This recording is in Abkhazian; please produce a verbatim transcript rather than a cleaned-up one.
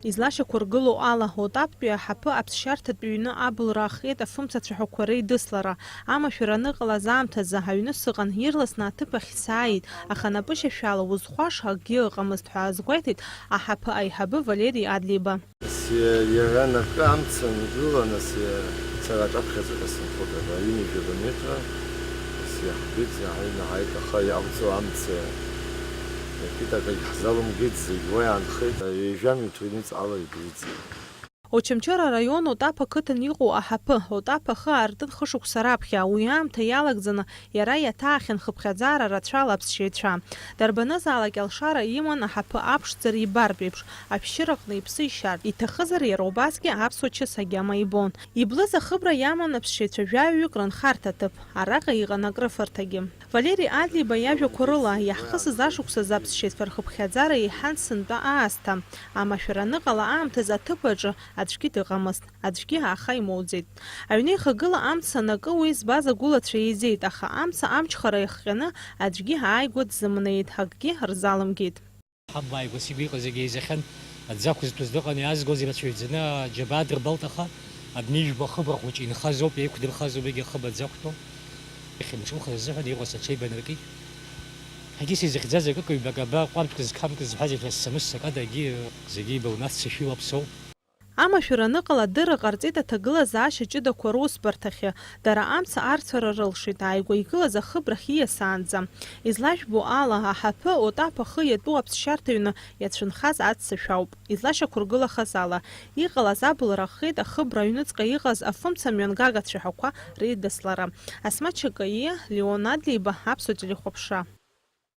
Излашьақәыргылоу ала, Отаптәи аҳаԥы аԥсшьарҭатә ҩны абылра ахеит афымца цәаҳәақәа реидыслара. Амашәыр аныҟалаз аамҭазы аҩны сыҟан, ирласны аҭыԥ ахь сааит, аха напышьашәала узхәаша акгьы ыҟамызт ҳәа азгәеиҭеит аҳаԥы аиҳабы Валери Адлиба. Нас иа-, иара анакы амца ангыла, нас иа-, сара аҿаԥхьаӡа сынхоит, ҩынҩажәаба метра, нас иаҳбеит, иааины ҳааит, аха иаҟәӡоу амца иакит, акагь ҳзалымгеит, зегь уа иаанхеит, ҩажәа метр ҩныҵҟала идәылҵит. Очамчыра араион Отаԥ ақыҭан иҟоу аҳаԥы, Отаԥ ахы аартын хышықәса раԥхьа, уи аамҭа иалагӡаны иара иаҭаахьан хыԥхьаӡара рацәала аԥсшьаҩцәа. Дарбанызаалак алшара иман аҳаԥы аԥшӡара ибартә еиԥш, ашәшьыраҟны иԥсы ишьартә, иҭахызар иара убасгьы аԥсуа чыс агьама ибон. Иблыз ахыбра иаман аԥсшьаҩцәа жәаҩык рынхарҭа ҭыԥ, араҟа иҟан акрыфарҭагьы. Валери Адлиба иажәақәа рыла, иаҳхысыз ашықәсазы аԥсшьаҩцәа рхыԥхьаӡара еиҳан сынтәа аасҭа. Амашәыр аныҟала аамҭазы аҭыԥ аҿы аӡәгьы дыҟамызт, аӡәгьы ааха имоуӡеит. Аҩны ихагыла амца анакы уи збаз агәылацәа еизеит, аха амца амчхара иахҟьаны аӡәгьы ааигәа дзымнеит, акгьы рзалымгеит. Ҳаб ааигәа сигәы иҟаз зегьы еизахьан, аӡы ақәызҭәыз дыҟан, иаазгоз ирацәаҩӡаны аџьабаа дырбалт, аха абни жәба хыбра хәыҷы инхаз ауп, еиқәдырхаз ауп, егьи ахыб аӡы ақәтәоу. Ихьымҿымхыз азыҳәан иҟаз аҽеибанаркит. Ҳагьы сизыхьӡаз акык-ҩбак аба ҟәардәк зқамк зҳәаз иахьа ссамыссакада, егьи зегьы ибылнаццышәа илаԥсоу. Амашәыр аныҟала адырра ҟарҵеит аҭагылазаашьа ҷыдақәа русбарҭахьы, дара амца арцәара рылшеит, ааигәа игылаз ахыбрахь ииасаанӡа. Излажәбо ала, аҳаԥы Отаԥ ахы иатәу аԥсшьарҭа ҩны иацәынхаз аццышә ауп. Излашьақәыргылахаз ала, иҟалаз абылра ахеит ахыбра аҩныҵҟа иҟаз афымца мҩангага цәаҳәақәа реидыслара. Асмаҭ Чакаиа, Леон Адлеиба, Аԥсуа телехәаԥшра.